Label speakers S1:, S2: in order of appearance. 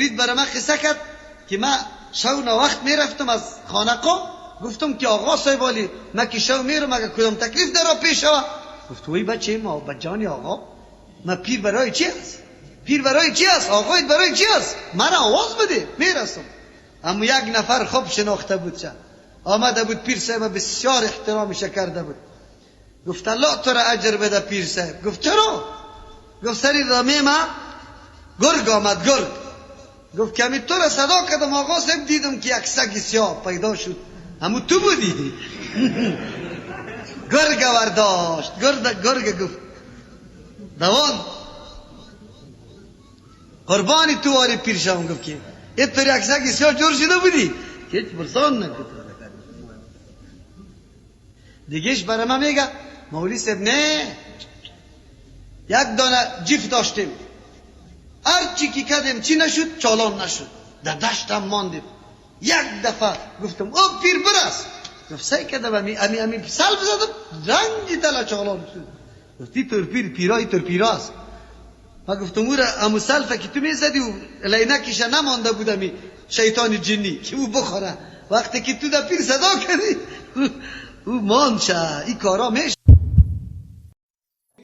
S1: مرید برای من قصه کرد که من شو وقت میرفتم از خانقاه، گفتم که آقا صاحب عالی، من که شو میرم، اگر کدام تکلیف در پیش شوه. گفت وای بچه ما، جان آقا، ما پیر برای چی است؟ پیر برای چی است؟ آقایت برای چی است؟ من آواز بده، میرسم. اما یک نفر خوب شناخته بود، چه آمده بود، پیر صاحب بسیار احترامش کرده بود. گفت الله تو را اجر بده پیر صاحب. گفت چرا؟ گفت سری رامه ما گرگ آمد، گرگ. گفت کمی تو را صدا کردم آقا صاحب، دیدم که یک سگ سیاه پیدا شد، همو تو بودی، گرگ ورداشت، گرگ گرگ. گفت دوان قربانی تو واری پیر شوم. گفت که یه طور یک سگ سیاه جور شده بودی، هیچ پرسان نکرد. دیگهش برای من میگه مولوی صاحب، نه، یک دانه جیف داشتیم، هر چی که کردیم چی نشد، چالان نشد، در دشتم ماندیم. یک دفعه گفتم او پیر برس. گفت سعی کردم امی امی امی سلف زدم، رنگی تلا چالان شد. گفتی تور پیر پیرای تور پیراست. ما گفتم او را امو سلفه که تو میزدی و لینکش نمانده بود، امی شیطان جنی که او بخوره، وقتی که تو در پیر صدا کردی او مان شه. این کارا میشه.